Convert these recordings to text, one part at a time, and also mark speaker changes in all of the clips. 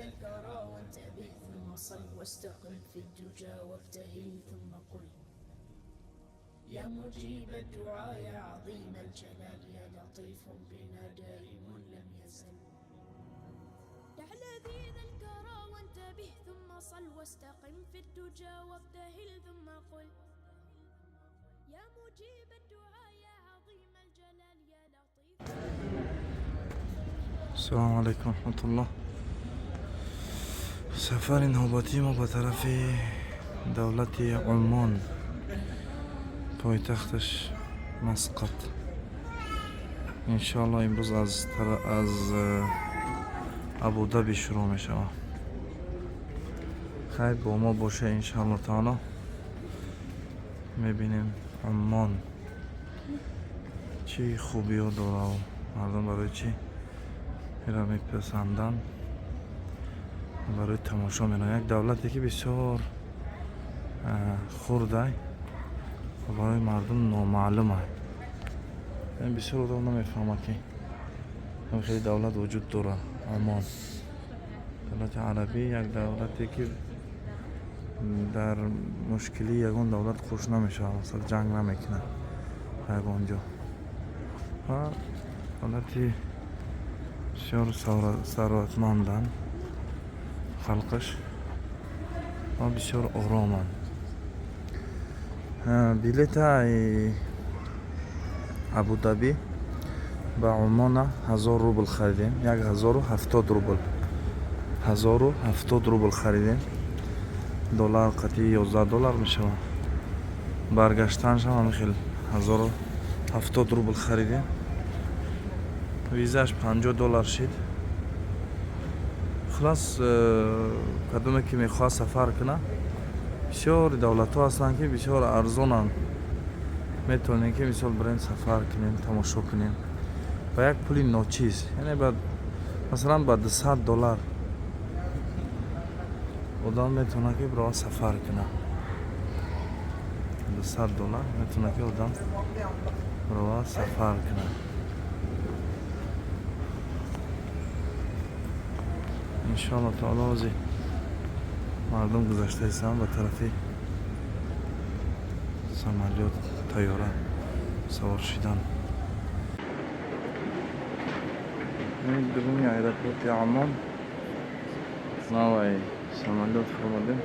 Speaker 1: الكرى وانتبه ثم صل واستقم في الدجى وابتهل ثم قل يا مجيب الدعاء يا عظيم الجلال يا لطيف بنا دائم لم يزل. دع لذيذ الكرى وانتبه ثم صل واستقم في الدجى وابتهل ثم قل يا مجيب الدعاء يا عظيم الجلال يا لطيف.
Speaker 2: Салому алайкум раҳматуллоҳ. Сафари навбатии мо ба тарафи давлати Умон, пойтахташ Масқат. Иншоалло, имрӯз аз Абудаби шурӯъ мешавад. Хайр, бо мо боша, иншоалло таоло. Мебинем, Умон чӣ хубиҳо дораву мардум барои чӣ инро мепасанданд, барои тамошо мераванд. Як давлате, ки бисёр хурдай ва барои мардум номаълумай. Бисёр одам намефаҳмад, ки хеле давлат вуҷуд дорад. Омон, давлати арабӣ, як давлате, ки дар мушкилии ягон давлат хуш намешавад, масалан, ҷанг намекунад ба ягон ҷо, ва давлати бисёр сарватманданд халқаш ва бисёр ороманд. Билетаи Абудаби ба Умона 1000 рубл харидем, 1070 рубл, 1070 рубл харидем. Доллар қатъи 11 доллар мешавад. Баргаштаншам ҳамин хел 1070 рубл харидем. Визааш 50 доллар шид. Хулас, кадоме ки мехоҳад сафар кунад, бисёри давлатҳо ҳастанд, ки бисёр арзонанд. Метавонем, ки мисол бирем, сафар кунем, тамошо кунем ба як пули ночиз, яъне масалан, ба 200 доллар одам метавонад, ки бирова сафар кунад. 200 доллар метавонад, ки одам бирова сафар кунад. Иншоалло таоло, ҳозир мардум гузашта истанд ба тарафи самолёт, тайёра савор шидан. Дуруни аэропорти Аммон навай самолёт фуромадем,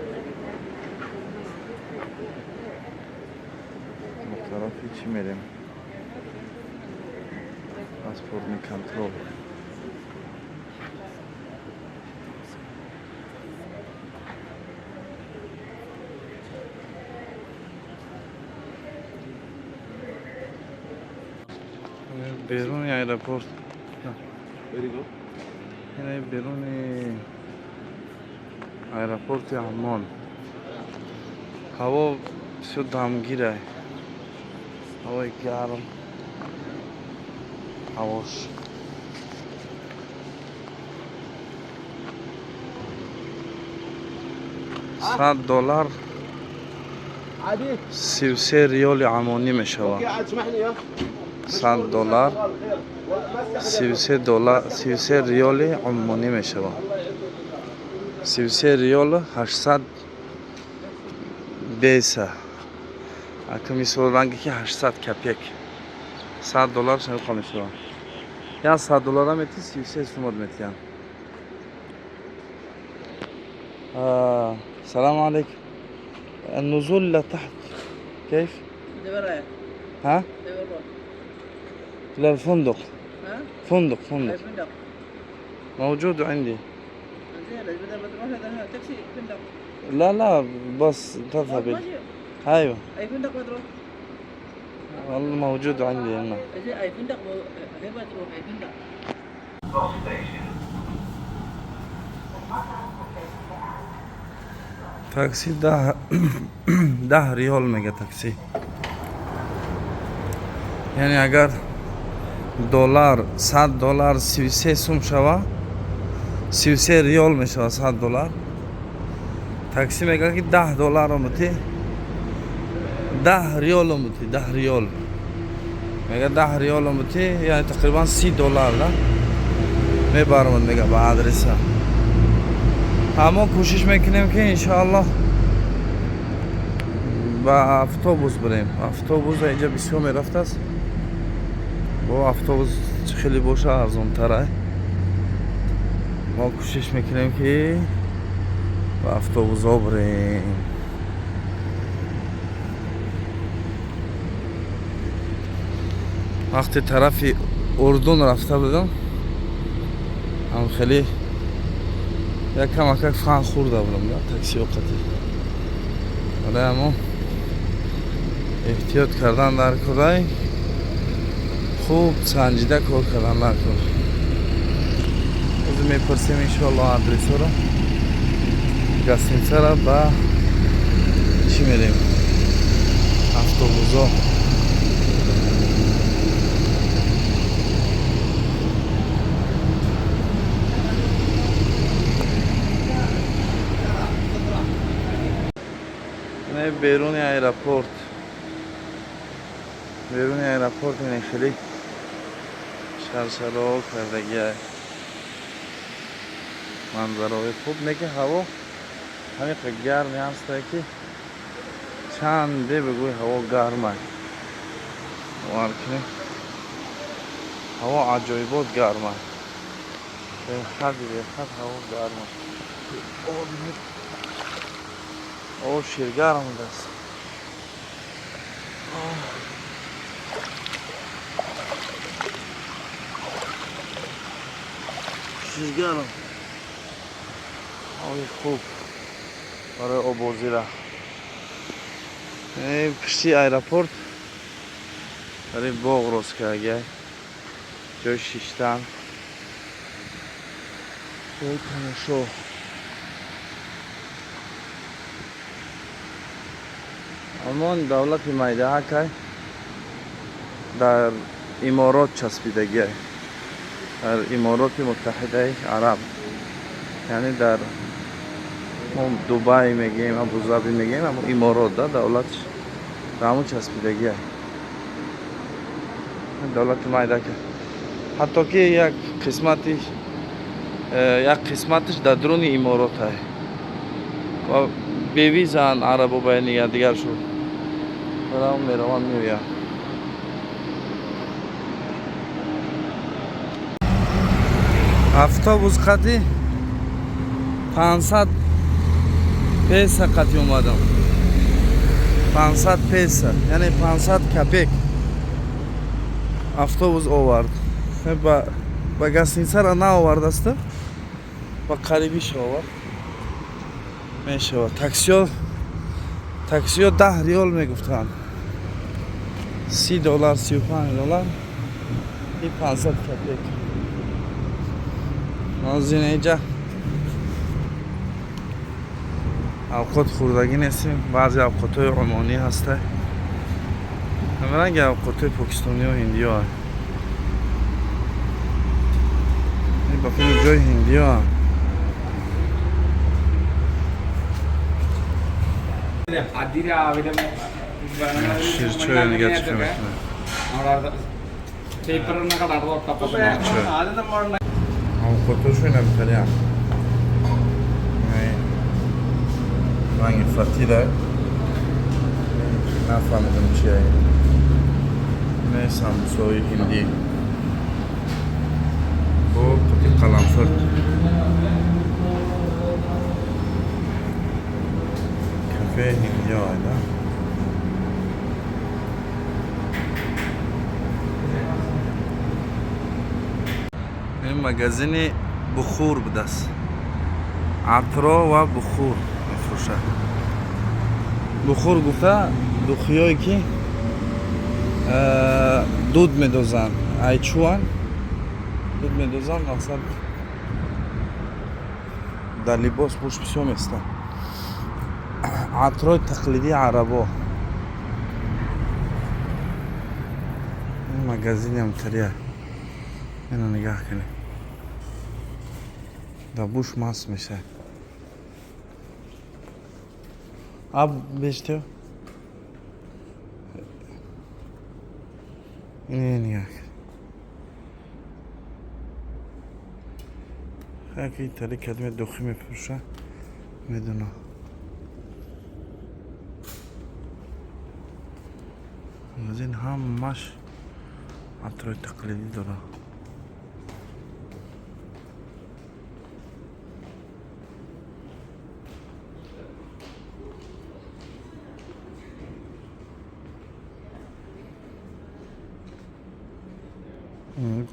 Speaker 2: ба тарафи чӣ мерем? Паспортный контроль. Беруни аэропорт, яъне беруни аэропорти Аммон ҳаво бисёр дамгирай, ҳавои гарм ҳавош. 100 доллар 33 риёли амонӣ мешавад. 100 доллар 33 доллар, 33 риёли уммонӣ мешавад. 33 риёлу 800 беса, ака, мисол ранге ки 800 копеек. 100 доллар шавқа мешавад. Я 100 доллара мети, 33 сумот метиҳанд. السلام عليكم. النزول لتحت كيف؟ ها؟ للفندق.
Speaker 3: ها؟
Speaker 2: فندق فندق.
Speaker 3: اي فندق؟
Speaker 2: موجود عندي.
Speaker 3: زين، بدل ما تروح هذا تاكسي فندق.
Speaker 2: لا لا، بس تذهب.
Speaker 3: ماشي.
Speaker 2: ايوه.
Speaker 3: اي فندق بتروح؟
Speaker 2: والله موجود عندي هنا.
Speaker 3: زين، اي فندق فين بتروح؟ اي فندق؟
Speaker 2: Такси 10 риёл мега такси. Яъне агар доллар, 100 доллар 33 сум шава, 33 риёл мешава 100 доллар. Такси мега, ки 10 доллар мути, 10 риёл мути, 10 риёл мега, 10 риёл мути, яъне тақрибан 30 доллар да мебаромад, мега, ба адреса. Ҳамо кӯшиш мекунем, ки иншоаллоҳ ба автобус бирем. Автобус инҷа бисёр мерафтааст. Бо автобус чӣ хеле боша, арзонтара. Мо кӯшиш мекунем, ки ба автобусҳо бирем. Вақте тарафи Урдун рафта будам, ҳам хеле як камакак фан хӯрда будам да таксиҳо қатӣ. Барои ҳамон эҳтиёт кардан дар корай, хуб санҷида кор кардан дар кор. Ҳозир мепурсем, иншоаллоҳ, адресҳоро, гостиницара. Ба чӣ мерем? Автобусҳо. Беруни аэропорт, беруни аэропорт ине хеле шаршароҳо кардагиай, манзарои хуб. Не ки ҳаво ҳамиқа гарми ҳастае, ки чанде бигӯй, ҳаво гармай. Бовар кунед, ҳаво аҷоибот гармай, беҳад, беҳад ҳаво гармай. Об ширгарм будааст. Ширгарм, оби хуб барои оббозира. Пушти аэропорт барои боғ рост кардагиай, ҷои шиштан, ҷои тамошо. Омон давлати майдаҳакай, дар Иморот часпидагиай, дар Имороти Муттаҳидаи Араб, яъне дар мо Дубай мегӯем, Абузаби мегӯем, амо Иморот да давлатш дар ҳамон часпидагиай, давлати майдака. Ҳатто ки як қисмати як қисматиш дар дуруни Иморотай ва бевизаанд арабо байни якдигаршон, барам мераванд, меоянд. Автобус қати 500 песа қати омадам, 500 песа, яъне 500 копек автобус овард. Ба гостиницара наовардаста, ба қарибиш овард. Мешавад. Таксиҳо 10 риёл мегуфтанд, 30 доллар, 35 доллар и 500 копек. Ҳозир инҷа авқот хӯрдагӣ нестем. Баъзе авқотҳои омонӣ ҳаста, ранги авқотҳои покистониё, ҳиндиё. Ба фикри ҷои ҳиндиё. Ширчоя нига чӣ мекунад. Авқотҳошо ина битариям, ранги фатира, нафаҳмидам чия. Не, самбусаҳои ҳиндӣ бо қути қаламфур, кафеи ҳиндиё айда. Ин магазини бухур будааст, атро ва бухур мефурӯшад. Бухур гуфта духиёе ки дуд медозанд, айчӯан дуд медозанд, мақсад дар либос пӯш бисёр местанд. Атрои тақлидии арабо. Ин магазинам тария, ина нигаҳ кунед, дар буш маст мешавад. Об бештиё, ин нигаҳ кунед, яки тари кадме духӣ мефурӯшад. Медонам, магазин ҳамаш атрои тақлидӣ дорад.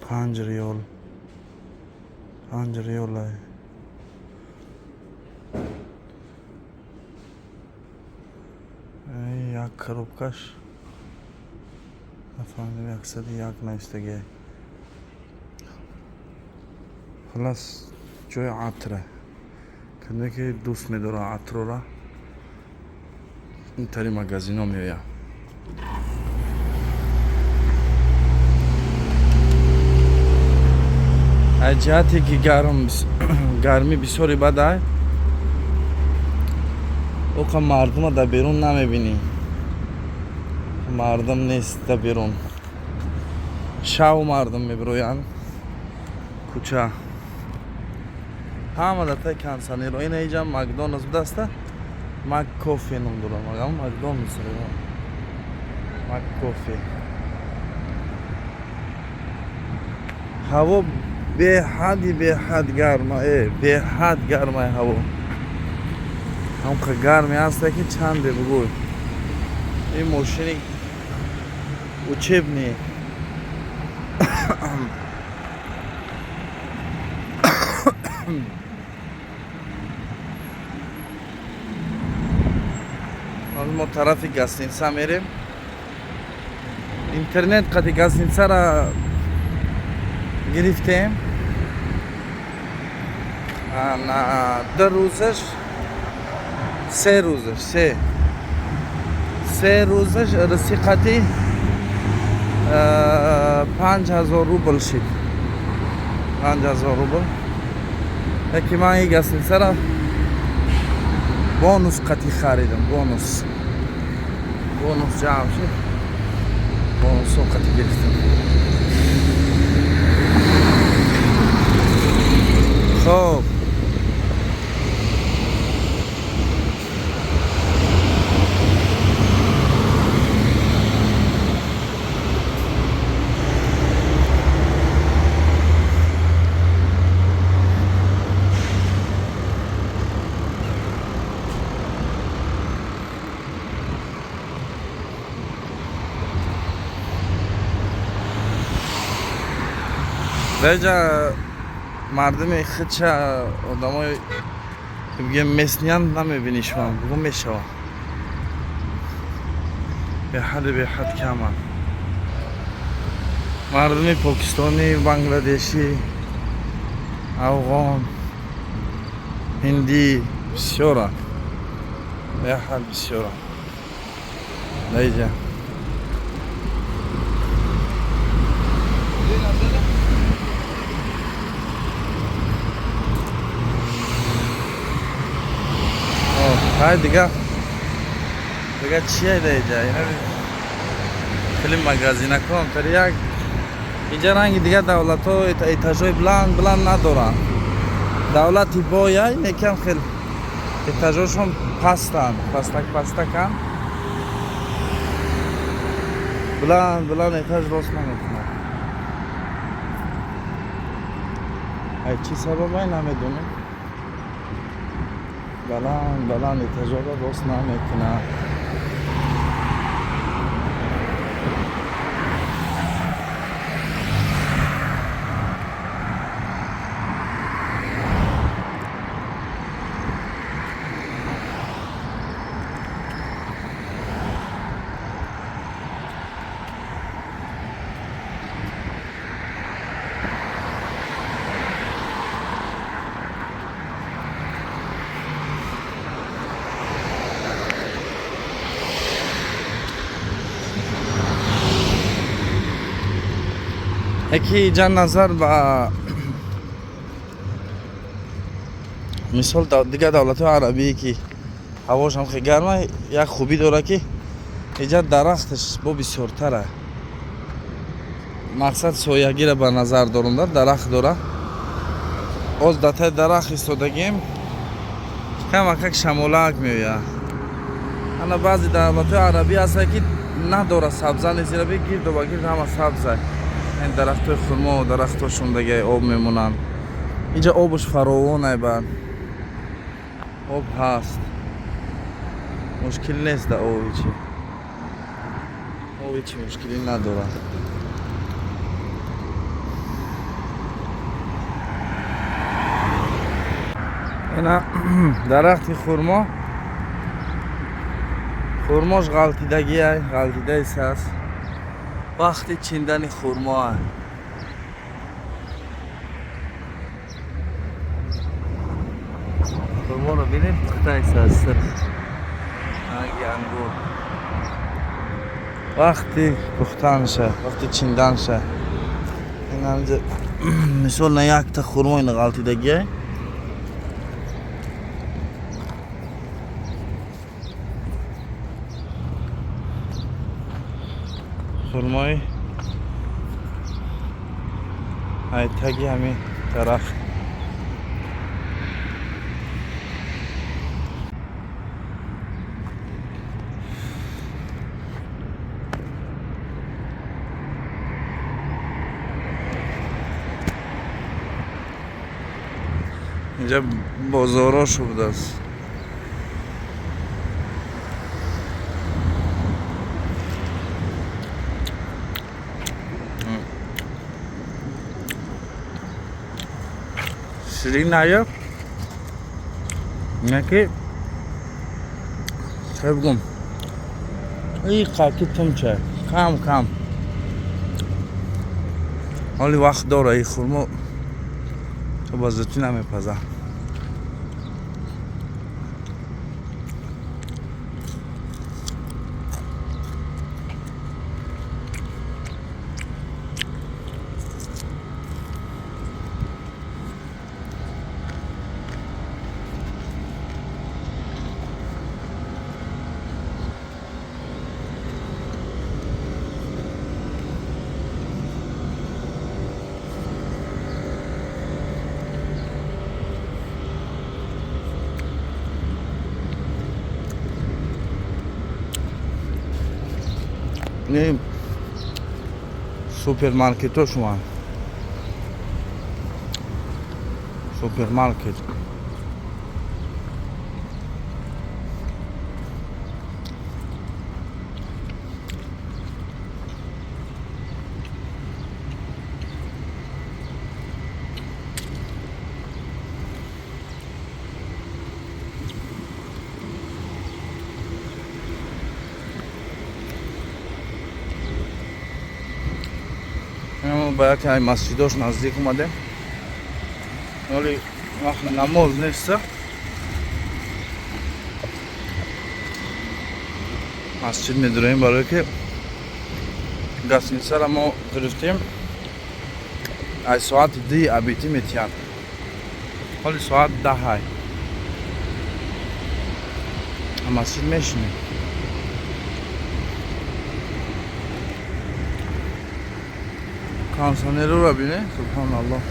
Speaker 2: 5 риёл, 5 риёлай. Як коробкаш, нафаҳмидам, 101 навистагиай. Халас, ҷои атра. Кадоме ки дӯст медорад атрора, ин тари магазино меояд. Аз ҷиҳате ки гарм, гармӣ бисёре бадай, оқа мардума дар берун намебинӣ, мардум нест дар берун. Шав мардум мебироянд кӯча, ҳама дар таи кондиционеро. Ина иҷа Макдоналдс будаста, Мак Кофе ном дорад. Макдоналдс, Мак Кофе. Ҳаво беҳади беҳад гарма, беҳад гармай ҳаво. Ҳамқа гарме ҳаста, ки чанде бугӯй. Ин мошини учебный. Ҳозир мо тарафи гостиница мерем. Интернет қади гостиницара гирифтем. На 2 рӯзаш, 3 рӯзаш, 3 рӯзаш рисиқати 5000 рубл шид, 5000 рубл. Яки ман ин гостиницара бонус қатӣ харидам. Бонус ҷамъ шуд, бонусо қатӣ гирифтам. Хоб, даҷа мардуми хича, одамои бигем местныян намебинӣ шумо, бугум мешава, беҳади беҳад каманд. Мардуми покистонӣ, бангладешӣ, афғон, ҳиндӣ бисёранд, беҳад бисёранд даиҷа. Ҳай, дига чия даиҷа? Хеле магазинакон тари як инҷа ранги дигар давлатҳо этажҳои буланд буланд надоранд. Давлати боя некам хел этажҳошон пастанд, пастак пастаканд, буланд буланд этаж рост намекунад. Ай чӣ сабабай, намедонам, баланд баланд этажҳоро рост намекунад. Яки иҷа назар ба мисол дигар давлатҳои арабие, ки ҳавошам хеле гарма, як хубӣ дорад, ки иҷа дарахташ бо бисёртара. Мақсад соягира ба назар дорум, да дарахт дора. Оз дар таи дарахт истодагем. Камакак шамолак меояд. Ана баъзе давлатҳои арабӣ ҳастанд, ки надора сабза нест, зеро гирду ба гирд ҳама сабза. Ин дарахтҳои хурмо, дарахтҳошон дига об мемонанд. Инҷа обуш фаровонай, баъд об ҳаст, мушкил нест да оби чи, оби чи мушкилӣ надорад. Ина дарахти хурмо, хурмош ғалтидагиай, ғалтидаис ҳаст. Вақти чиндани хурмоа. Хурморо бинед, пухтаис аст, ранги ангур. Вақти пухтанша, вақти чинданша. Ин мисол на якта хурмо ина ғалтидагиай. Хурмои айтаги ҳамин дарахт. Инҷа бозорошо будааст. Ширин ая, неки чай бигум, и қаки тумча кам кам. Ҳоли вақт дора, и хурмо то ба зудӣ намепаза. Супермаркетҳо шума, супермаркет. Ба яке ай масҷидош наздик омадем. Ҳоли вақт намоз неста. Масҷид медуроем, барое ки гостиницара мо гирифтем, ай соати 2 обедӣ метиҳанд. Ҳоли соат 10. Масҷид мешинем. Кондиционерро бине, субҳоналлоҳ,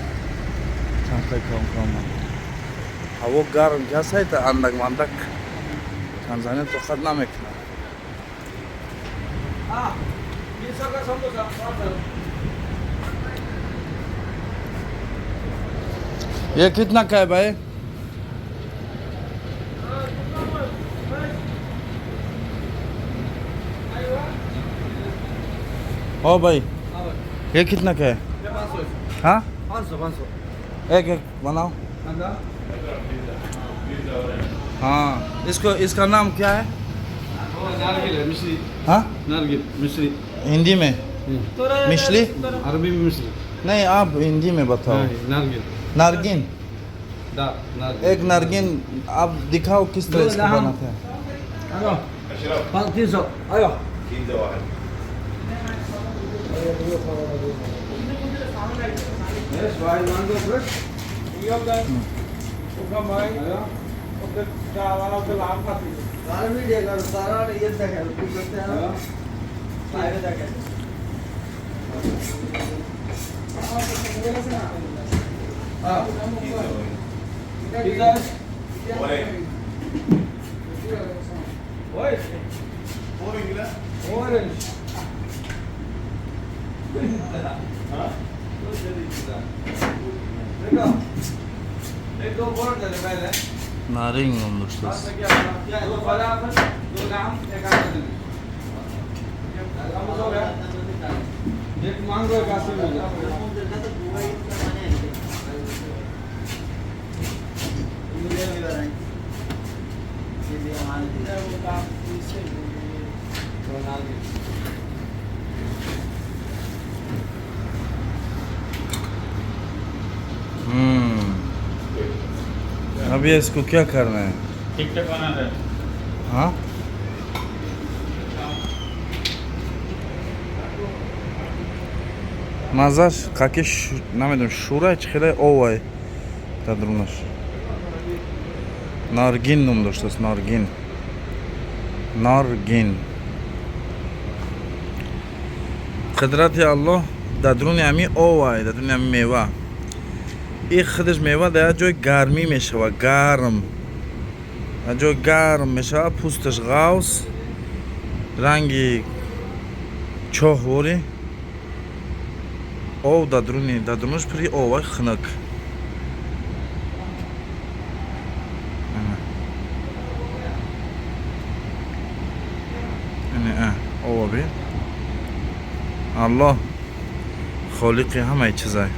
Speaker 2: чанд та кам. Ҳаво гарм ки ҳаст, айта андак мандак кондиционер тоқат намекунад. ये कितना का है भाई? ओ भाई, ये कितना का है? हाँ,
Speaker 3: 500।
Speaker 2: एक एक बनाओ। हाँ, इसको, इसका नाम क्या है?
Speaker 3: नारगिल है, मिश्री।
Speaker 2: हाँ,
Speaker 3: नारगिल मिश्री।
Speaker 2: हिंदी में मिश्री,
Speaker 3: अरबी में मिश्री।
Speaker 2: नहीं, आप हिंदी में बताओ।
Speaker 3: नारगिल।
Speaker 2: नारगिन।
Speaker 3: नारगिल।
Speaker 2: एक नारगिन आप दिखाओ किस तरह इसको बनाते हैं।
Speaker 3: 300। आयो
Speaker 2: Наринг ном доштааст. अब ये इसको क्या करना है?
Speaker 3: टिकटॉक बना रहे।
Speaker 2: हाँ, маззаш каки намедонам, шӯра чи хеле овай дар дурунаш. Наргин ном доштааст, наргин, наргин. Қудрати Аллоҳ, дар дуруни ҳами овай, дар дуруни ҳами мева. И худаш мева дар як ҷои гармӣ мешава, гарм, дар ҷои гарм мешава, пӯсташ ғавс, ранги чоҳворӣ, ов дар дуруни, дар дурунаш пури овай хунук. Ова бин. Аллоҳ холиқи ҳамаи чизай,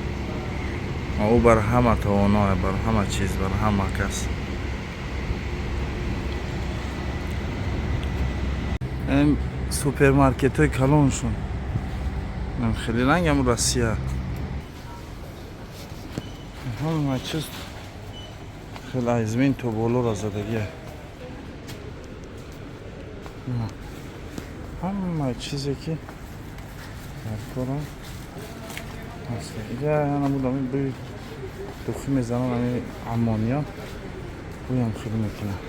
Speaker 2: ӯ бар ҳама тавоное, бар ҳама чиз, бар ҳама кас. Супермаркетҳои калоншон хеле рангам Россия, ҳама чиз хеле айзмин то болоро задагия, ҳама чизе ки дар корам ҳаст. Иҷа намуд ами бӯи духӣ мезананд, ами аммония бӯям хеле мекунад.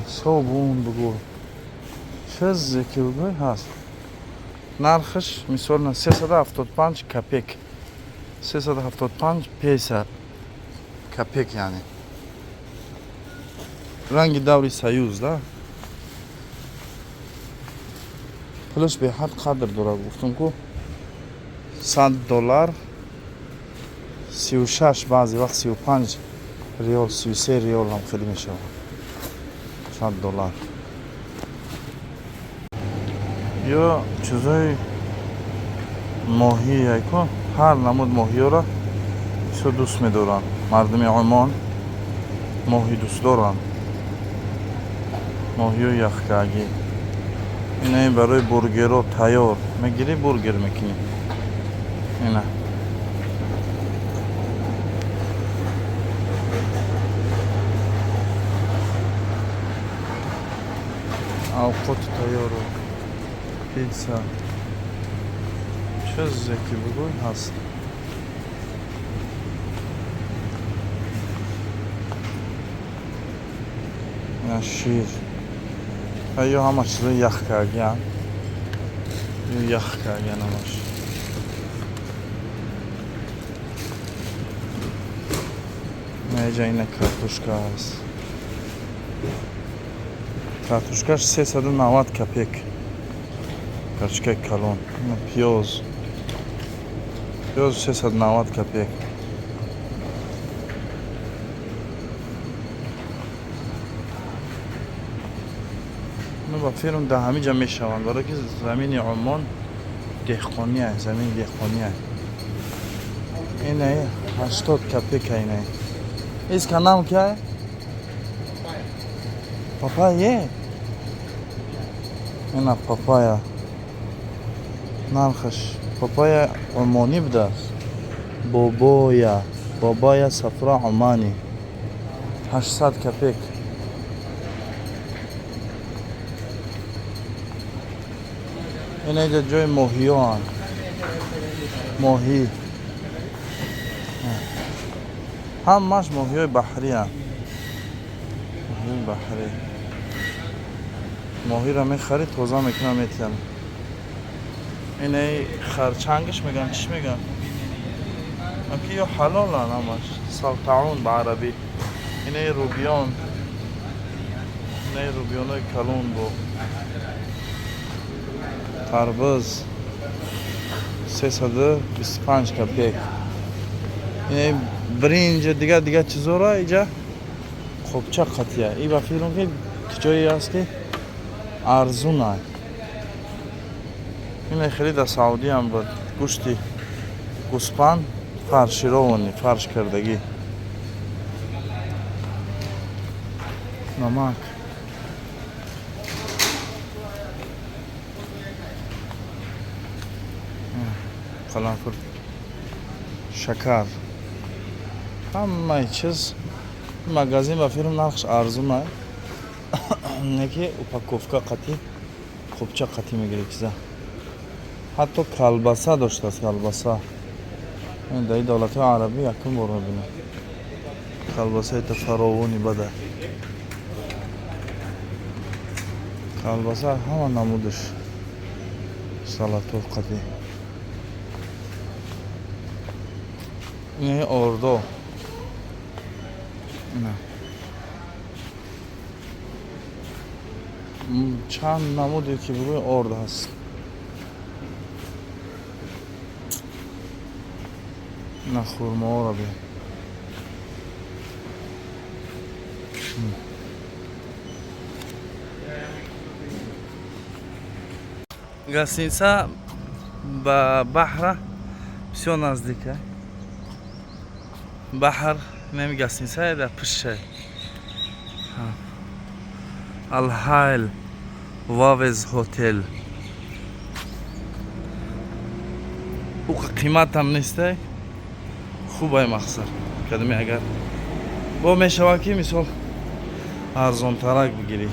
Speaker 2: Собун бугӯ, чизе ки бугӯй ҳаст. Нархаш мисол 375 копек, 375 песа копек, яъне ранги даври Союз да. Пулаш беҳад қадр дорад. Гуфтум ку, 100 доллар 36, баъзе вақт 35 риёл, 33 риёл ҳам хеле мешавад 100 доллар. Ё чизои моҳӣ яко, ҳар намуд моҳиёро бисёр дӯст медоранд мардуми Умон, моҳӣ дӯст доранд, моҳиёи яхкагӣ. Ина барои бургерро тайёр мегирӣ, бургер мекунӣ. Ина авқоти тайёру питса, чизе ки бугӯй ҳаст. Ина шир, ё ҳама чизои ях кардиян, ё ях кардиян ҳамаш. Инаҷа ина картошка аст, картошкаш 390 копек, картошкаи калон. Ина пиёз, пиёз 390 копек. Ба фирм дар ҳамин ҷа мешаванд, барое ки замини Умон деҳқония, замини деҳқония. Инаи 80 копека. Инаи иска нам кя папая, ина папая нархаш, папая умонӣ будааст, бобоя, бобоя сафра умани, 800 копек. Ина иҷа ҷои моҳиёанд, моҳӣ, ҳамаш моҳиёи баҳриянд, моҳиёи баҳрӣ. Моҳиро мехарӣ, тоза мекунад, метиҳанд. Инаи харчангаш мегӯянд, чӣ мегӯянд? Аки ё ҳалолан ҳамаш. Салтаун ба арабӣ. Инаи рубиён. Инаи рубиёнои калон бо. Тарбуз 325 копек. Инаи биринҷа, дигар дигар чизора иҷа қопча қатия. И ба фикрам, ки ҷое аст, ки арзуна. Ина хеле дар Саудиам буд. Гӯшти гӯспанд фаршированный, фарш кардагӣ. Намак. Қаламфур, шакар. Ҳамаи чиз магазин ба фирм нархш арзуна. Неки упаковка қатӣ, қопча қатӣ мегирӣ чиза. Ҳатто колбаса доштааст, колбаса. Дар давлатҳои арабӣ якум бор мебинам. Колбасаи та фаровони бада. Колбаса ҳама намудаш. Салатов қатӣ. Ин ордо. Ина. Чанд намуде ки бигӯи, орд ҳаст. На, хурмоҳоро бин. Гостиница ба баҳра бисёр наздика. Баҳр неми гостиница дар пушта. Алҳайл Waves Hotel. Уқа қиматам нестай. Хубай мақсад. Кадами агар бо мешавад, ки мисол арзонтарак бигирӣ.